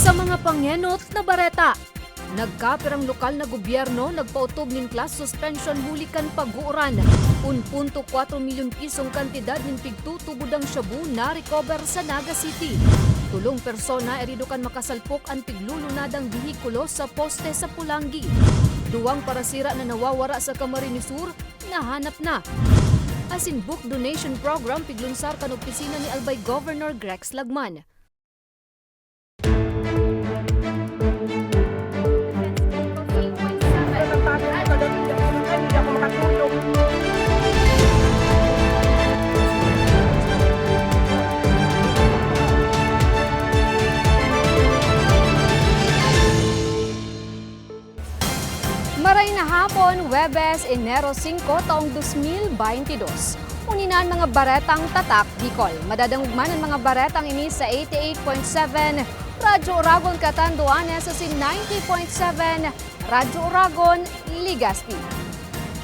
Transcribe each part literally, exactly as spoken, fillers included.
Sa mga pangenot na bareta, nagkapirang lokal na gobyerno nagpaotob nin class suspension huli kan pag-uuran. Un punto kwatro milyon pisong kantidad nin pigtutubodang shabu na-recover sa Naga City. Tulong persona erido kan makasalpok an piglulunadang behikulo sa poste sa Polangui. Duwang parasira na nawawara sa Camarines Sur, nahanap na. Asin book donation program piglunsar kan opisina ni Albay Governor Grex Lagman. Maray na hapon, Huwebes, Enero singko, taong dos mil baynte dos. Uni na an mga baretang Tatak Bicol. Madadangog man an mga baretang ini sa eighty-eight point seven Radyo Oragon, Catanduanes, asin ninety point seven Radyo Oragon, Legazpi.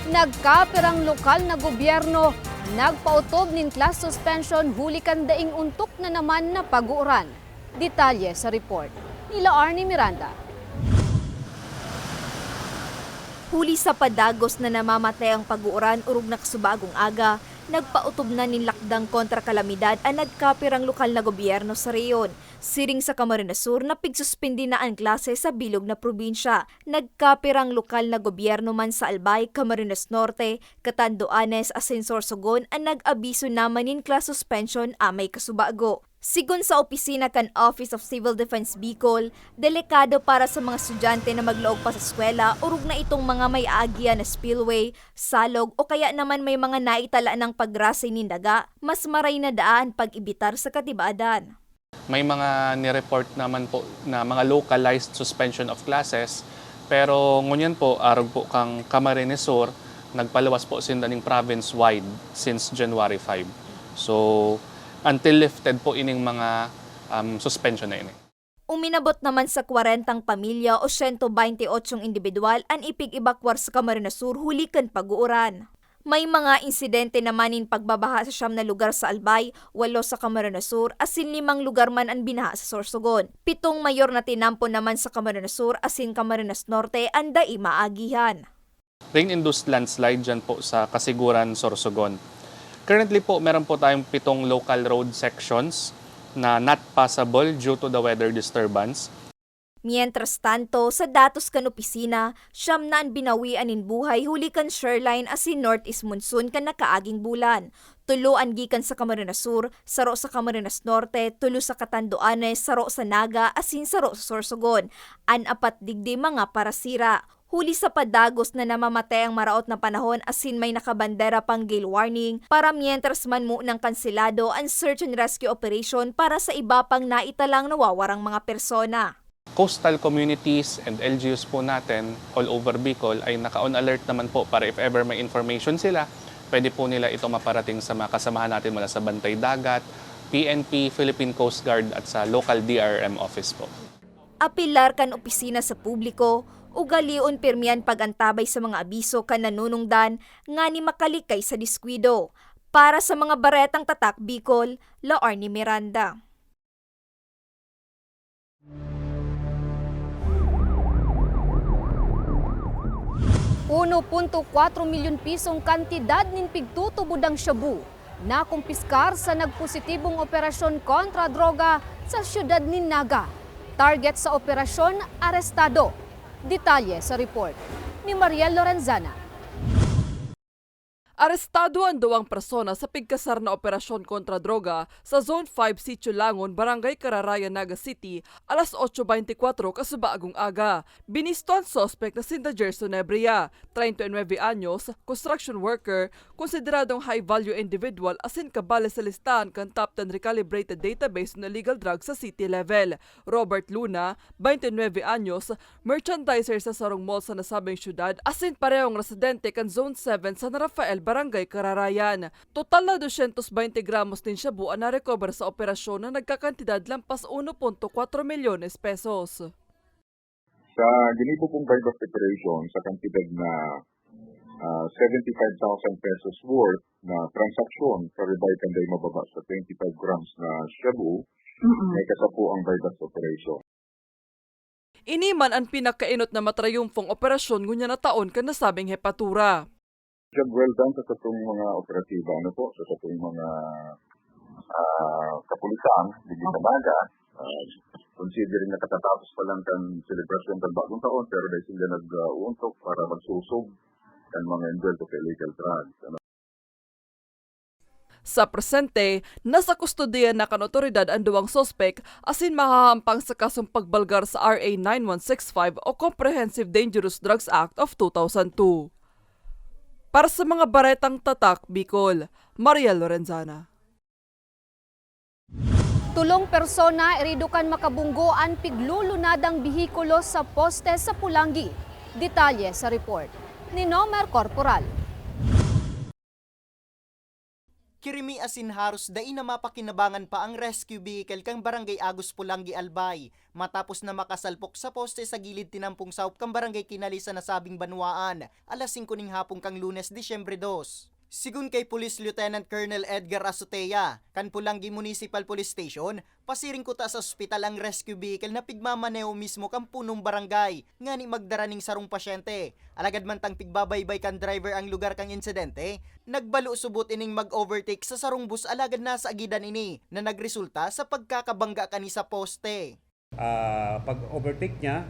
Nagkapirang lokal na gobyerno nagpaotob nin class suspension huli kan daing ontok na naman na pag-uuran. Detalye sa report nila Arnie Miranda. Huli sa padagos na namamatay ang pag-uuran orog na kasubagong aga, nagpaotob na nin lakdang kontra kalamidad an nagkapirang lokal na gobyerno sa rehiyon. Siring sa Camarines Sur na pigsuspindi na an klase sa bilog na probinsya. Nagkapirang lokal na gobyerno man sa Albay, Camarines Norte, Catanduanes asin Sorsogon an nag-abiso naman nin class suspension amay kasubago. Sigon sa opisina kan Office of Civil Defense Bicol, delikado para sa mga estudyante na maglaog pa sa eskwela orog na itong mga may aagihan na spillway, salog o kaya naman may mga naitala nang pagrasay nin daga, mas maray na daa an pag-ebitar sa katibadan. May mga ni-report naman po na mga localized suspension of classes, pero ngunyan po, arog po kan Camarines Sur, nagpaluwas po sinda ning province-wide since January five. So, until lifted po ining mga, um, suspension na ini. Uminabot naman sa kwarentang pamilya o siyento baynte otsong indibidwal an ipig-ebakwar sa Camarines Sur huli kan pag-uuran. May mga insidente naman nin pagbabaha sa siyam na lugar sa Albay, walo sa Camarines Sur, asin limang lugar man an binaha sa Sorsogon. Pitong mayor na tinampo naman sa Camarines Sur asin Camarines Norte an dai maagihan. Rain-induced landslide dyan po sa Kasiguran, Sorsogon. Currently po, meron po tayong pitong local road sections na not passable due to the weather disturbance. Mientras tanto, sa datos kan opisina, siyam na an binawian nin buhay huli kan Sherline asin Northeast Monsoon kan nakaaging bulan. Tulo an gikan sa Camarines Sur, saro sa Camarines Norte, tulo sa Catanduanes, saro sa Naga, asin saro sa Sorsogon. An apat digdi mga parasira. Huli sa padagos na namamatay ang maraot na panahon asin may nakabandera pang gale warning, para mientras man munang kanselado an search and rescue operation para sa iba pang naitalang nawawarang mga persona. Coastal communities and L G Us po natin all over Bicol ay naka-on alert naman po para if ever may information sila, pwede po nila ito maparating sa mga kasamahan natin mula sa Bantay Dagat, P N P, Philippine Coast Guard at sa local D R R M office po. Apelar kan opisina sa publiko, ugalion pirmi an pag-antabay sa mga abiso kan nanunungdan ngani makalikay sa diskuido. Para sa mga Baretang Tatak Bicol, La Arnie Miranda. Uno punto kwatro milyon pisong kantidad nin pigtutubodang shabu nakumpiskar sa nagpositibong operasyon kontra droga sa siyudad nin Naga. Target sa operasyon, arestado. Detalye sa report ni Mariel Lorenzana. Arestado an duwang persona sa pigkasar na operasyon kontra droga sa Zone five, Sitio Langon, Barangay Cararayan, Naga City, alas otso beintikwatro kasubagong aga. Binisto an suspek na sinda Gerson Nebria, treinta y nueve anyos, construction worker, konsideradong high-value individual asin kabali sa listahan kan top ten recalibrated database on illegal drugs sa city level. Robert Luna, beintinuebe anyos, merchandiser sa sarong mall sa nasabing syudad, asin parehong residente kan Zone seven, San Rafael, Barangay Cararayan. Total na dosyentos baynte gramos nin shabu an na-recover sa operasyon na nagkakantidad lampas uno punto kwatro milyones pesos. Sa ginibo pong buy-bust operation sa kantidad na, ah, seventy-five thousand pesos worth na transaksyon, karibay kan dai mababa sa twenty-five grams na shabu, Mm. may kasapo ang buy-bust operation. Ini man an pinakaenot na matrayumfong operasyon ngunyan na taon kan nasabing hepatura. Job well done sa satong mga operatiba, ano po, sa satong mga, ah, kapulisan, digdi sa Naga. Ah, considering nakatatapos pa lang kan selebrasyon kan Bagong Taon, pero dahil sila nag-uuntok para magsusob kan mga envuelto sa illegal drugs, ano. Sa presente, nasa kustodiya na kan otoridad an duwang suspek asin mahahampang sa kasong pagbalgar sa R A nine one six five o Comprehensive Dangerous Drugs Act of two thousand two. Para sa mga baretang tatak, Bicol, Mariel Lorenzana. Tulong persona irido kan makabunggo an piglulunadang behikulo sa poste sa Pulangi. Detalye sa report ni Nomer Corporal. Kirimi asin haros dai na mapakinabangan pa ang rescue vehicle kan Barangay Agus Pulangi, Albay, matapos na makasalpok sa poste sa gilid tinampong sahop kan Barangay Kinali sa nasabing banwaan, alas singko ning hapon kan Lunes, Disyembre dos. Sigon kay Police Lieutenant Colonel Edgar Azotea, kan Pulangi Municipal Police Station, pasiring kuta sa ospital ang rescue vehicle na pigmamaneho mismo kan punong barangay, ngani magdara ning sarong pasyente. Alagad mantang pigbabaybay kan driver ang lugar kan insidente, nagbalo subot ining mag-overtake sa sarong bus alagad nasa agidan ini na nagresulta sa pagkakabangga kani sa poste. Ah, pag-overtake niya,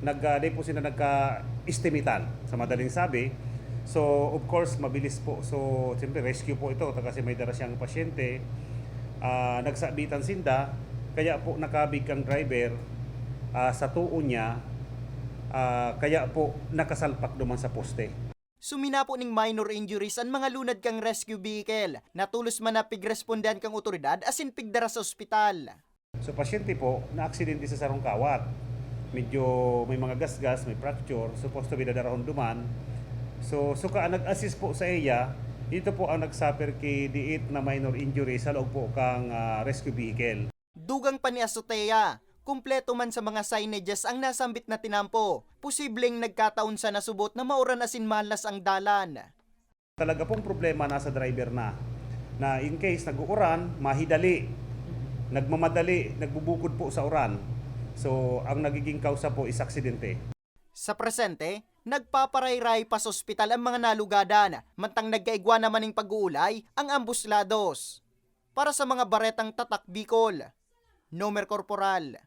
nag, ah, di po sila nagka-estimitan, sa madaling sabi. So, of course, mabilis po. So, siyempre, rescue po ito, ta-, kasi may dara siyang pasyente. Ah, nagsabitan sinda, kaya po nakabig kang driver, ah, sa tuo niya, ah, kaya po nakasalpak duman sa poste. Sumina po ning minor injuries an mga lunad kan rescue vehicle. Natolos man na pigrespondehan kan otoridad asin pigdara sa ospital. So, pasyente po na aksidente sa sarong kawat. Medyo may mga gasgas, may fracture, supposed to be dadarahon duman. So, suka ang nag-assist po sa iya, ito po ang nag-suffer ki diit na minor injury sa laog po kang, ah, rescue vehicle. Dugang pa ni Azotea, kumpleto man sa mga signages ang nasambit na tinampo. Posibleng nagkataon sa nasubot na mauran asin mahalnas ang dalan. Talaga pong problema nasa driver na, na in case nag-uuran, mahidali, nagmamadali, nagbubukod po sa uran. So, ang nagiging kausa po is aksidente. Sa presente, nagpaparayray pa sa ospital ang mga nalugadan, mantang nagkaigwa naman ning pag-uulay ang ambos lados. Para sa mga baretang tatak Bicol, Nomer Corporal.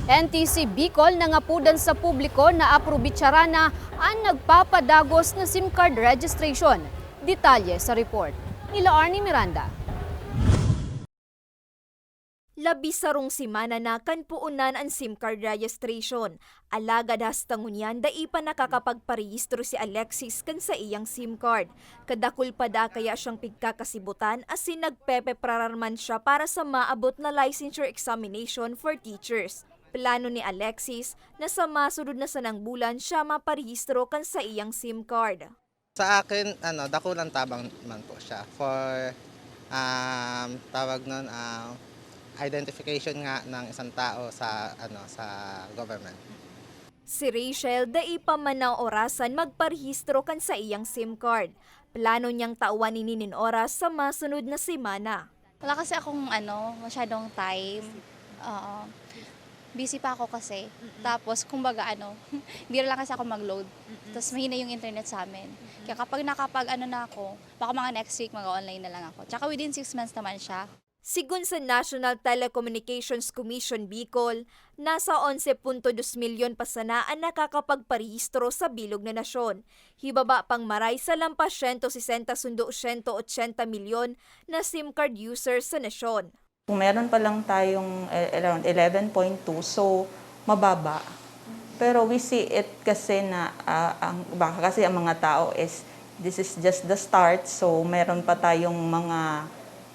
N T C Bicol nangapodan sa publiko na aprobitsaran na an nagpapadagos na SIM card registration. Detalye sa report nila Arnie Miranda. Labi sarong semana na kan puonan an SIM card registration. Alagad hasta ngunyan, dai pa nakakapagparehistro si Alexis kan saiyang SIM card. Kadakul pa da kaya siyang pigkakasibutan asin nagpepeprarar man siya para sa maabot na licensure examination for teachers. Plano ni Alexis na sa masunod na sanang bulan siya maparehistro kan saiyang SIM card. Sa akin, ano, dakulang tabang man po siya for, um, tawag nun, ah, identification nga ng isang tao sa, ano, sa government. Si Rachel, dai pa man naorasan magparehistro kan saiyang SIM card. Plano niyang tawan ini nin oras sa masunod na semana. Wala kasi akong ano, masyadong time. Oo. Busy pa ako kasi. Mm-mm. Tapos, kumbaga ano, hindi lang kasi ako mag-load. Mm-mm. Tapos mahina yung internet sa amin. Mm-mm. Kaya kapag nakapag ano na ako, baka mga next week mag-online na lang ako. Tsaka within six months naman siya. Sigon sa National Telecommunications Commission Bicol, nasa onse punto dos milyon pa sana an nakakapagparehistro sa bilog na nasyon. Hibaba pang maray sa lampas siyento sesenta sundo siyento ochenta milyon na SIM card users sa nasyon. Kung meron pa lang tayong, eh, around eleven point two, so mababa. Pero we see it kasi na, ah, ang, baka kasi ang mga tao is, this is just the start, so meron pa tayong mga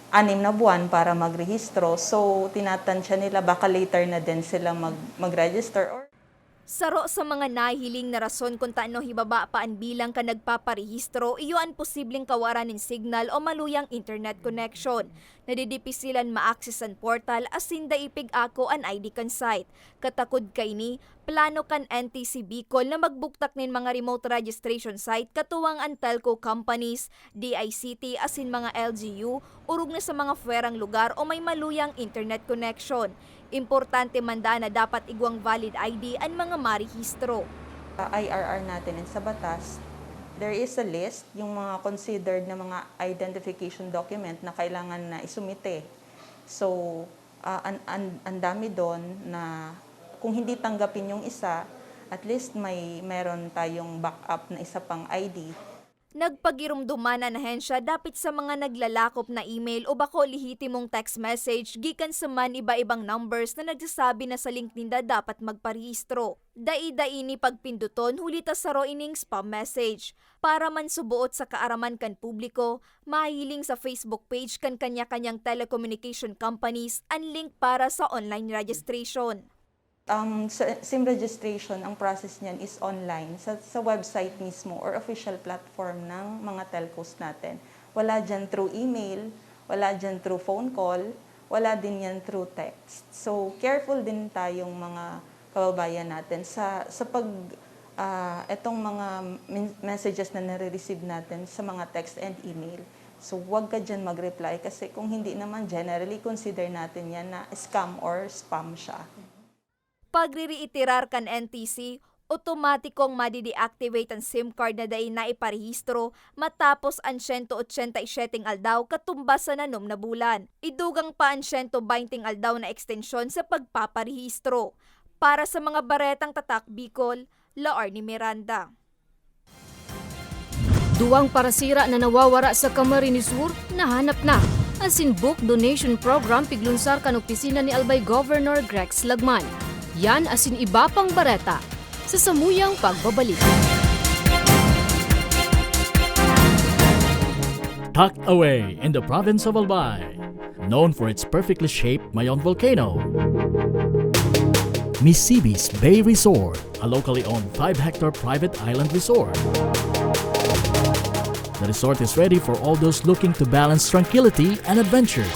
anim na buwan para magrehistro. So, tinatansya nila, baka later na din sila mag-, mag-register or Saro sa mga nahihiling na rason kun tano hibaba pa an bilang kan nagpaparehistro, iyo an posibleng kawaran nin signal o maluyang internet connection. Nadidipisilan ma-access an portal asin dai pig-ako an I D kan site. Katakod kaini, Plano kan N T C Bicol na magbuktak nin mga remote registration site katuwang an telco companies, D I C T asin mga L G U, orog na sa mga pwerang lugar o may maluyang internet connection. Importante man daan na dapat igwang valid I D an mga marehistro. Sa I R R natin and sa batas, there is a list, yung mga considered na mga identification document na kailangan na isumite. So, ah, an, an, ang dami doon na kung hindi tanggapin yung isa, at least may meron tayong backup na isa pang I D. Nagpagiromdoman an ahensya dapit sa mga naglalakop na email o bako lehitimong text message gikan sa man iba-ibang numbers na nagsasabi na sa link ninda dapat magparehistro. Dai-dai ini pagpinduton huli ta saro ining spam message. Para man subuot sa kaaraman kan publiko, mahihiling sa Facebook page kan kanya-kanyang telecommunication companies an link para sa online registration. Um, sa SIM registration, ang process niyan is online sa, sa website mismo or official platform ng mga telcos natin. Wala dyan through email, wala dyan through phone call, wala din yan through text. So, careful din tayong mga kababayan natin sa, sa pag, ah, etong mga min-, messages na nare-receive natin sa mga text and email. So, wag ka dyan mag-reply kasi kung hindi naman, generally consider natin yan na scam or spam siya. Pagre-reiterar kan N T C, otomatikong made-deactivate an SIM card na dai naiparehistro matapos an siyento otsenta y siyete aldaw katumbas sa nanom na bulan. Idugang pa an siyento beynteng aldaw na ekstensyon sa pagpaparehistro. Para sa mga baretang Tatak Bicol, Laarni Miranda. Duwang parasira na nawawara sa Camarines Sur, nahanap na. Asin book donation program piglunsar kan opisina ni Albay Governor Grex Lagman. Yan asin iba pang bareta sa samuyang pagbabalik. Tucked away in the province of Albay, known for its perfectly shaped Mayon volcano, Misibis Bay Resort, a locally owned five-hectare private island resort. The resort is ready for all those looking to balance tranquility and adventure.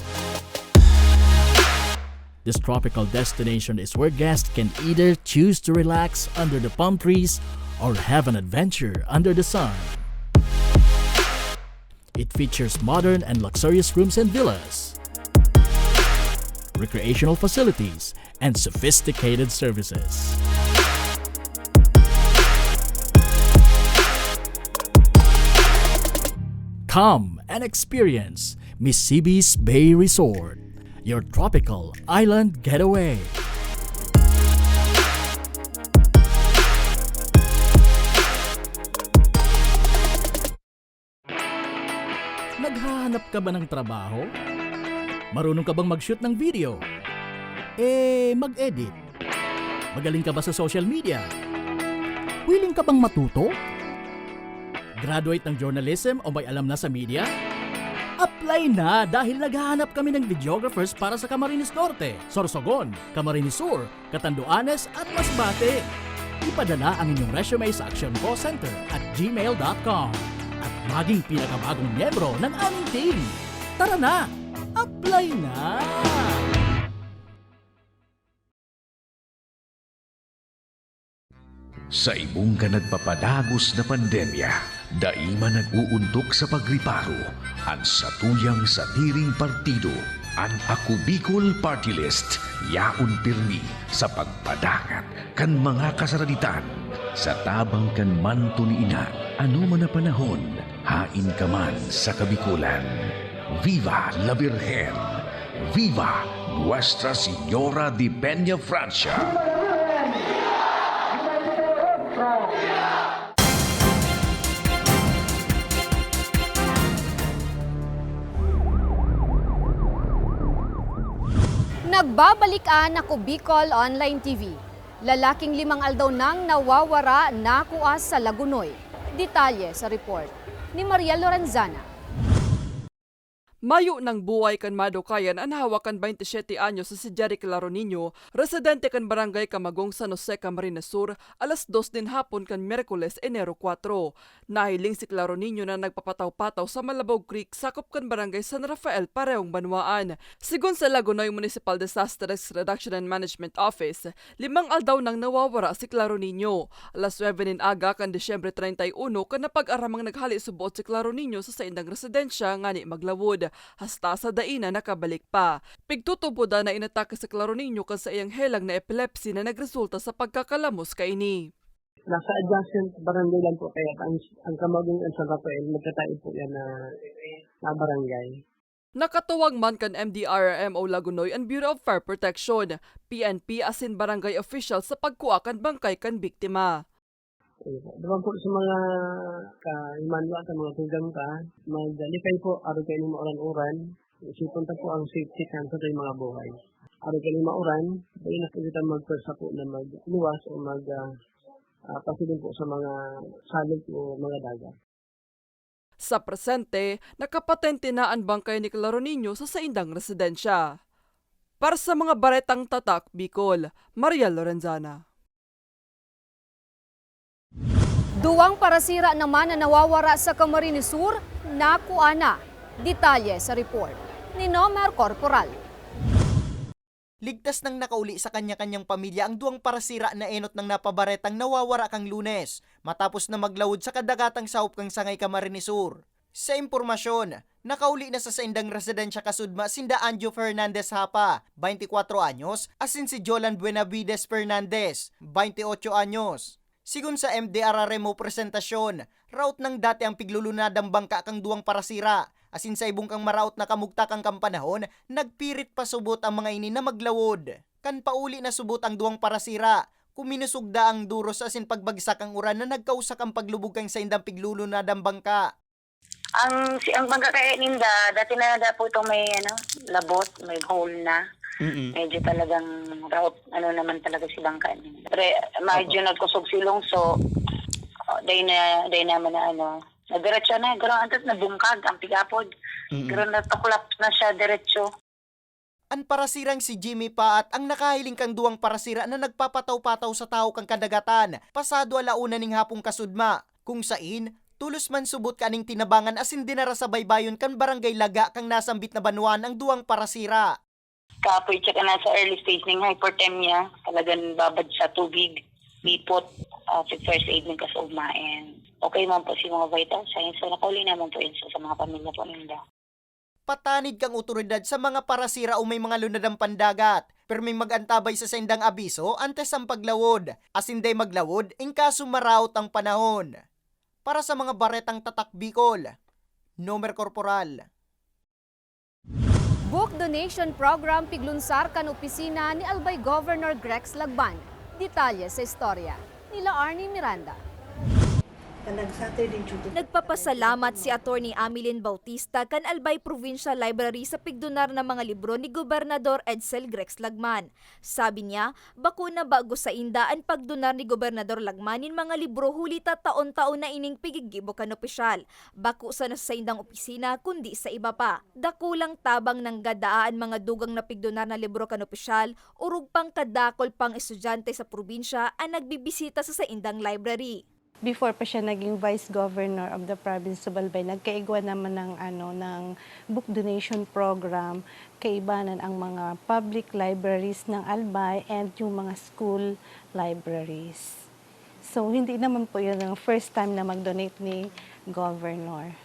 This tropical destination is where guests can either choose to relax under the palm trees or have an adventure under the sun. It features modern and luxurious rooms and villas, recreational facilities, and sophisticated services. Come and experience Misibis Bay Resort, your tropical island getaway. Naghahanap ka ba ng trabaho? Marunong ka bang mag-shoot ng video? Eh, mag-edit? Magaling ka ba sa social media? Willing ka bang matuto? Graduate ng journalism o may alam na sa media? Apply na, dahil naghahanap kami ng videographers para sa Camarines Norte, Sorsogon, Camarines Sur, Catanduanes at Masbate. Ipadala ang inyong resume sa actioncallcenter at gmail dot com at maging pinakabagong miyembro ng aming team. Tara na! Apply na! Sa ibong kan nagpapadagos na pandemya, dai man nag-uuntok sa pagriparo an satuyang sadiring partido. An Ako Bicol Party List yaon pirmi sa pagpadangat kan mga kasaraditan sa tabang kan manto ni Ina. Anoman na panahon, haen ka man sa Kabikolan. Viva la Virgen! Viva Nuestra Señora de Peña Francia! Nagbabalik an Ako Bicol Online T V. Lalaking limang aldaw nang nawawara, nakua sa Lagonoy. Detalye sa report ni Mariel Lorenzana. Mayo nang buhay kan madukayan an hawak kan baynte siyete anyos na si Jerry Claronino, residente kan barangay Kamagong, San Jose, Camarines Sur, alas dos nin hapon kan Miyerkules, Enero kwatro. Nahiling si Claronino na nagpapataw-pataw sa Malabog Creek, sakop kan barangay San Rafael, parehong banwaan. Sigon sa Lagonoy Municipal Disaster Risk Reduction and Management Office, limang aldaw nang nawawara si Claronino. Alas nuebe nin aga kan Disyembre treinta y uno kan napag-aramang naghale suboot si Claronino sa saindang residensya ngani maglawod, hasta sa dai na nakabalik pa. Pigtutubodan na inatake si Claronino kan saiyang helang na epilepsy na nagresulta sa pagkakalamos kaini. Nasa adjacent barangay lang po, kaya ang, ang Kamagong and San Rafael, magkatabi po yan na, na barangay. Nakatuwang man kan M D R R M o Lagonoy an Bureau of Fire Protection, P N P asin barangay official sa pagkua kan bangkay kan biktima. Ayun po. Duman po sa mga kahimanwa, sa mga tugang pa, maglikay po, arog kaini mauran-uran. Isipon ta po ang safety kan satuyang mga buhay. Arog kaini mauran, dai na po kita magpwersa po na magluwas o mag, ah, ah, pasiling po sa mga salog o mga dagat. Sa presente, nakapatente na an bangkay ni Claronino sa saindang residensya. Para sa mga baretang Tatak Bicol, Maria Lorenzana. Duwang parasira naman na nawawara sa Camarines Sur, nakua na. Detalye sa report ni Nomer Corporal. Ligtas nang nakauli sa kanya-kanyang pamilya ang duwang parasira na enot nang napabaretang nawawara kan Lunes, matapos na maglawod sa kadagatang sahop kan Sangay, Camarines Sur. Sa impormasyon, nakauli na sa saindang residensya kasudma sinda Anjo Fernandez Hapa, baynte kwatro anyos, asin si Jolan Buenavides Fernandez, baynte otso anyos. Sigon sa M D R R M o presentasyon, raot nang dati ang piglulunadang bangka kan duwang parasira, asin sa ibong kan maraot na kamugtakan kan panahon, nagpirit pa subot ang mga ini na maglawod. Kan pauli na subot ang duwang parasira, kuminusog da ang duros asin pagbagsak ang uran na nagkausa kan paglubog kan saindang piglulunadang bangka. Ang, si, ang bangka kaya ninda, dati na daw po itong may, ano, labot, may hole na. Mm. Medyo talagang raot, ano naman talaga si bangka ninda. Pre, medyo Opo. nagkusog si Lungso, oh, day na, day naman na, ano, nadiretso na, pero antes nabungkag ang pigapod. Mm. Pero natuklap na siya diretso. An parasirang si Jimmy Paat ang nakahiling kan duwang parasira na nagpapataw-pataw sa tahaw kan kadagatan, pasado ala una ning hapon kasudma, kung sain, tolos man subot kaning tinabangan asin dinara sa baybayon kan Barangay Laga kan nasambit na banwaan ang duwang parasira. Kapoy tsaka nasa early stage ning hypothermia, talagang babad sa tubig, lipot, ah, first aid ning kasaugmaen. Okay man po si mga vital signs, so nakauli naman po yun sa, sa mga pamilya po ninda. Patanid kan awtoridad sa mga parasira o may mga lunadang pandagat. Pirming mag-antabay sa saindang abiso antes an paglawod, asin dai maglawod in kaso maraot ang panahon. Para sa mga baretang Tatak Bicol, Nomer Corporal. Book Donation Program piglunsar kan opisina ni Albay Governor Grex Lagman. Detalye sa istorya nila Arnie Miranda. Nagpapasalamat si Attorney Amilin Bautista kan Albay Provincial Library sa pigdonar na mga libro ni Gobernador Edsel Grex Lagman. Sabi niya, bako na bago sainda an pagdonar ni Gobernador Lagman nin mga libro huli ta taon-taon na ining piggigibo kan opisyal. Bako sana sa saindang opisina, kundi sa iba pa. Dakulang tabang nanggadaa an mga dugang na pigdonar na libro kan opisyal, orog pang kadakul pang estudyante sa probinsya an nagbibisita sa saindang library. Before pa siya naging Vice Governor of the Province of Albay, nagkaigwa naman ng, ano, ng book donation program, kaibanan ang mga public libraries ng Albay and yung mga school libraries. So, hindi naman po yun ang first time na mag-donate ni Governor.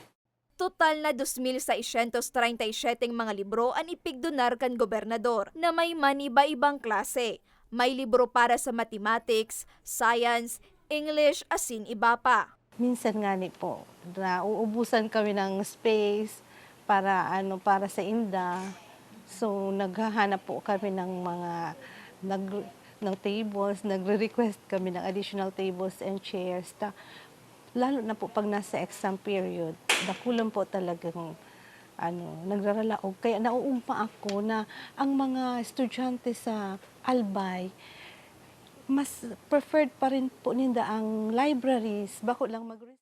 Total na dos mil seiscientos treinta y siete mga libro an ipigdonar kan gobernador na may maniba-ibang klase. May libro para sa mathematics, science, English, asin iba pa. Minsan ngani po, nauubusan kami ng space para, ano, para sa inda. So, naghahanap po kami ng mga nag-, ng tables, nagre-request kami ng additional tables and chairs. Ta-, lalo na po pag nasa exam period, dakulan po talagang, ano, nagraralaog. Kaya nauugma ako na ang mga estudyante sa Albay, mas preferred pa rin po ninda ang libraries. Bako lang mag-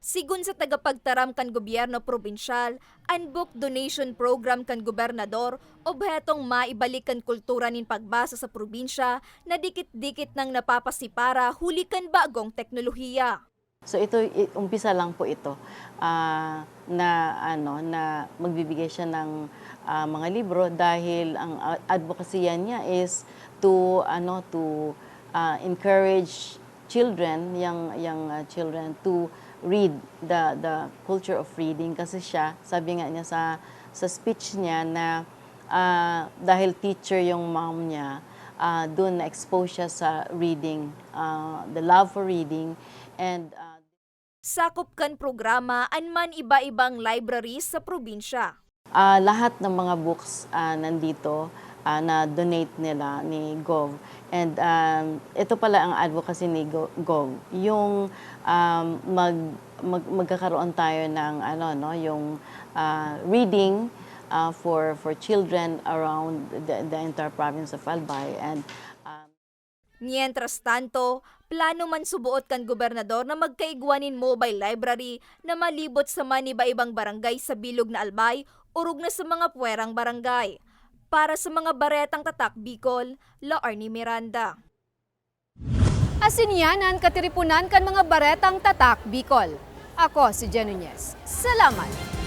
Sigon sa tagapagtaram kan gobyerno probinsyal, an book donation program kan gobernador obhetong maibalik kan kultura nin pagbasa sa probinsya na dikit-dikit nang napapasipara huli kan bagong teknolohiya. So ito, i- umpisa lang po ito, ah, na ano, na magbibigay siya ng, ah, mga libro dahil ang, ah, advocacy niya is to ano, to, ah, encourage children, young, young, ah, children to read the, the culture of reading kasi siya, sabi nga niya sa, sa speech niya na, ah, dahil teacher yung mom niya, ah, doon na-expose siya sa reading, ah, the love for reading and, ah, Sakop kan programa an man iba-ibang libraries sa probinsya. Ah, lahat ng mga books, ah, nandito, ah, na-donate nila ni Gov. And, um, ito pala ang advocacy ni Go- Gov, yung, um, mag- mag- magkakaroon tayo ng ano, no, yung, ah, reading, ah, for for children around the, the entire province of Albay. And, um, Mientras tanto, plano man suboot kan gobernador na magkaigwa nin mobile library na malibot sa man iba-ibang barangay sa bilog na Albay, orog na sa mga puwerang barangay. Para sa mga Baretang Tatak Bicol, La Arnie Miranda. Asin iyan an katiriponan kan mga Baretang Tatak Bicol. Ako si Jen Nunez. Salamat!